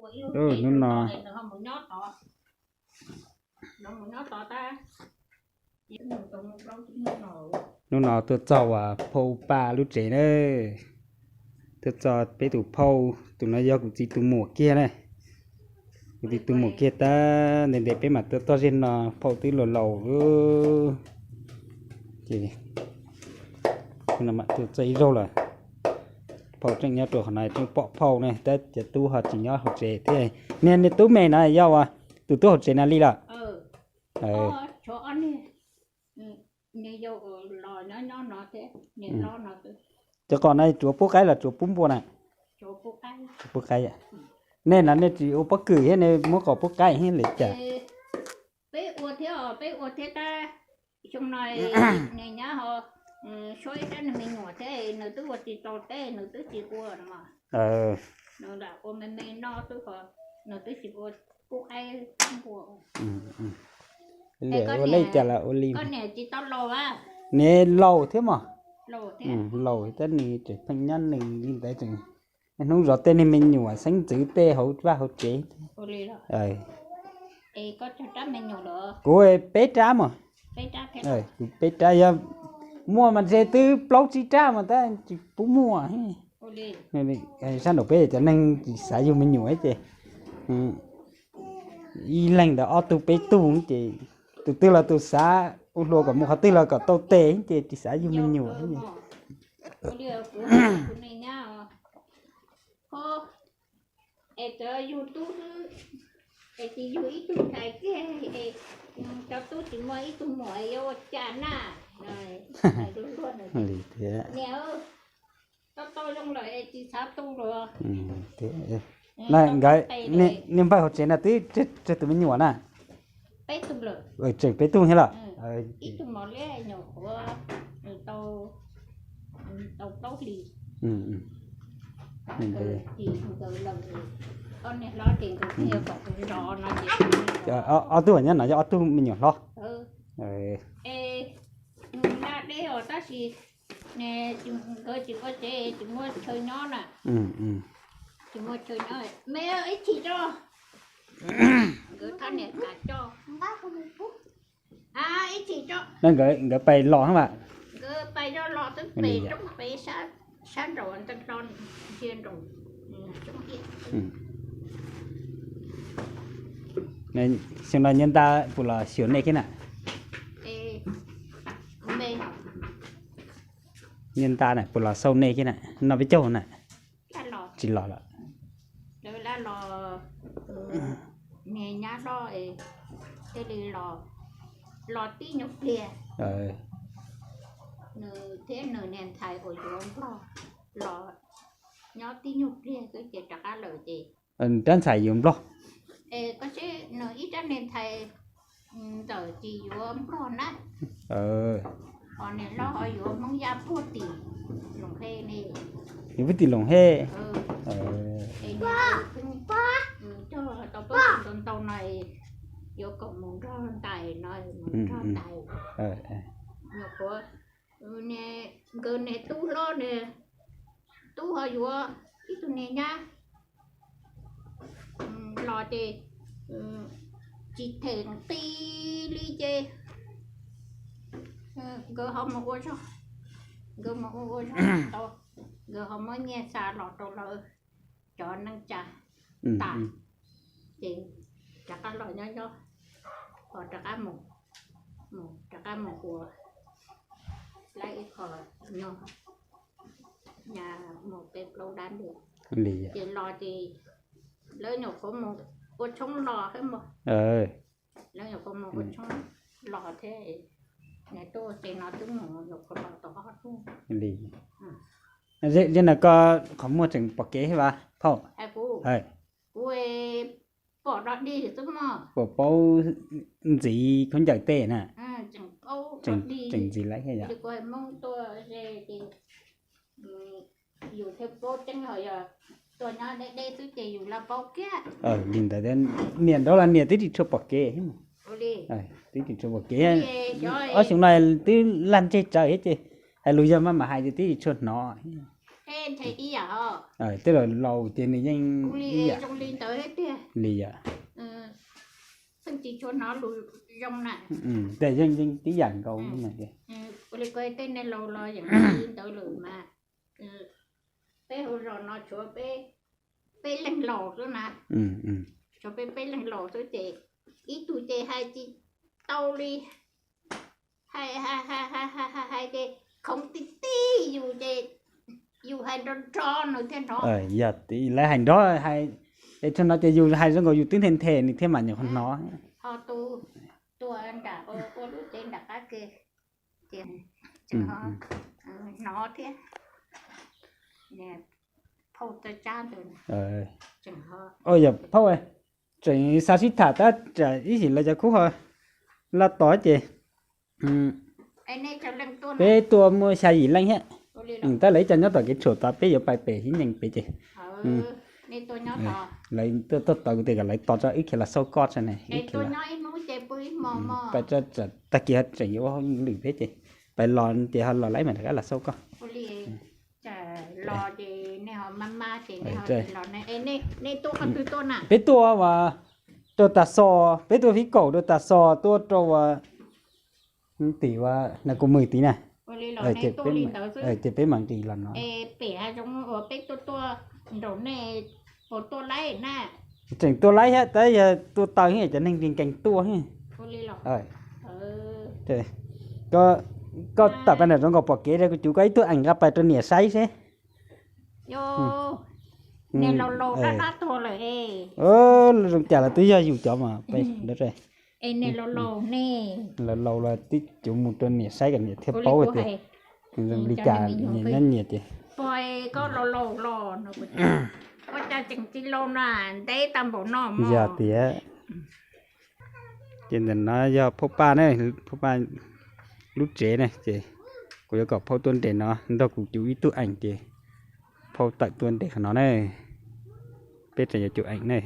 Hnub no, hnub no tuaj txog uas phauj Paj lub tsev na. Tuaj txog peb tus phauj, tus no yog kuv txiv tus muam kiag na. Kuv txiv tus muam kiag tab ntev ntev peb mam tuaj txog ze no phauj twb laus laus lawm. Ces no mam tuaj txog ib zaug lawm. Phauj tseem nyob rau qhov no tseem pom phauj ne tab cov tub ho tsis nyob hauv tsev thiab. Niag niag tub me no yog uas tus tub hauv tsev no li lawm. Cov qos no tsuav pub qaib los tsuav pub npua na? Pub qaib. Nej no nej tsis ua pob kws thiab nej muab qos pub qaib thiab li cas? Peb ua thiab, peb ua thiab tab xyoo no nws nyab ho suab ib rab niag me nyuam thiab nws twb ua tsis tau teb nws twb tsis ua no. Nws lam ua me me no xwb, nws twb tsis ua pub qaib pub npua. Ua li cas los ua li. Koj niam tsis tau laus a? Niam laus thiab mos. Laus tab nws tseem pheej nyob nws li ntawd tseem hnub zov tej niag me nyuam xeeb ntxwv tej hauv vaj hauv tsev. Kuv peb rab mos. Kuv peb rab yog muaj mas ntshe twb plaub tsib rab mas tab tsis pub muaj. Sab nraum peb cov neeg tsis xav yug me nyuam ces ib leeg ntawd ob tug peb tug ces tus twg los tus xav ua hluas kom mus qhov twg los kom tau tes ces tsis xav yug me nyuam. Es cov yug tub xwb, es tsis yug ib tug ntxhais kiag, cov tub tsis muaj ib tug muam yuav ua cas na. Niam, tau tau zoo lawm es tsis xav tu lawm. Niag npawg hauv tsev no twb tsawg tus me nyuam na? Peb tug lawm. Tseem peb tug thiab los? Ib tug mos liab nyuam qhuav tau plaub hlis. Ob tug nyob no yog ob tug me nyuam hlob. Es nws da deb os tab sis nkawd tsis ua tsev tsis muaj chaw nyob na. Tsis muaj chaw nyob me ib chim tso. Nkawd thab niam tas tso. Ib chim tso. Nkawd pais los mas. Nkawd pais zoj los twb pem roob pem sab nraum ntawd hlo ntsia nraum. Xyoo no Nyiaj Ntaj puas los xyuas nej thiab na? Nyiaj Ntaj na puas los xauj nej thiab na? Noj peb caug na? Tsis los lawm. Niag nyab hlob thiaj li los tib nyuag pliag. Nws thiab nws niag ntxhais uas yuav nplog los nyob tib nyuag pliag xwb ces rov qab lawm ces. Rab ntxhais yuav nplog. Es koj saib nws ib rab niag ntxhais ntxawm tsis yuav nplog na. Ho niag hlob ho yuav Hmoob Yaj puag tim Loos Hej ne. Yuav puag tim Loos Hej. Cog tau pob kws ntau ntau no, yuav kom mus nrog ntais no, mus nrog ntais. Nyuam qhuav nkawd niag tub hlob, niag tub ho yuav ib tug niag nyab los ces tsis them nqi li ces nkawd ho mus ua zog, nkawd mus ua ua zog tau, nkawd ho muab nyiaj xa los rau lawv cov neej tsa tas, ces rov qab los nyob nyob, ho rov qab mus, mus rov qab mus ua lawv ib qho nyuag nyab mus peb plaub dab ntug, ces los ces lawv nyuam qhuav mus ua tshoob los xwb mas. Lawv nyuam qhuav mus ua tshoob los thiab, nws tuaj ces no twb mus nyuam qhuav los tau ob hnub. Li, yog no koj qhov muag tseem pom kev thiab vas phauj? Kuv pom dog dig xwb mog. Pom paub ntxiv khaub ncaws tej na. Tseem ntxiv lawm thiab yom. Yus thiaj paub tseeb, ho yog tuaj nyob deb deb xwb ces yus los paub kiag. Li ntawd, niam nraud los niam twb tsis tshua pom kev. Twb tsis tshua pom kev. Ob xyoo no twb lag ntseg tsawv thiab ces hais lus yog maj mam hais ces twb tsis tshua hnov thiab. Tej nthe ib yam os. Tej laus laus ces nws yeej ib yam zoo li ntawd thiab tiag. Li yam. Pheej tsis tshua hnov lus zoo na. Tej yeej yeej tib yam nkaus. Ua li ko tej neeg laus los yeej li ntawd lawm mas. Peb hauv zos no tshuav peb leeg laus xwb na. Tshuav peb peb leeg laus xwb ces ib tug ces hais tsis tau li. Hais hais hais hais hais hais ces khoov tib tib yus ces yus hais nrov nrov nws thiaj hnov. Yog lawv hais nrov hais, es thaum no ces yus hais zoo nkaus yus twb nthe nthe nws thiaj mam nyuam qhuav hnov. Ho tus tuaj nram ua lub tsev nram qab ke ces tseem hnov thiab. Phauj txawj tsab ntawd. Yog phauj, tseem xav sib tham tab tsam ib chim lawv cov khub ho loj tod ces peb tuaj muaj xya yim leej thiab. Tab lawv ib co nyob tom kev tshuam tod, peb yuav pais pem hib nyees pem ces lawv tuaj tau kuv tias kom lawv tos tso wb khiav los xauj koj tso ne. Pais tag kis tseem yuav ua hauj lwm thiab ces pais los ces ho los lawv mam rov qab los xauj koj. Peb tuaj uas rau tas xos, peb tuaj fib kaum rau tas xos tuaj rau uas tim uas na kuv mus tim na. Ces peb mam nqis los no. Tseem tuaj laib thiab tab yog tuaj taw thiab cov neeg nkees nkees tuaj. Koj tawm pais nram zoov nkaus pom kev rau kuv cuv koj ib tug eem nqa pais rau niam saib seb. Zoo cas los twb yog yus cov mas. Laus laus los twb cuv mus rau niam saib kom niam thiaj paub tias zoo li cas, nyias nyob nyias ces. Yog tias ces ntawm no yog phauj Paj ne, phauj Paj lub tsev ne ces kuv yuav kom phauj tuaj nres no nrog kuv cuv ib tug eem ces phauj tawm tuaj nres qhov no ne. Peb tseem yuav cuv eem ne.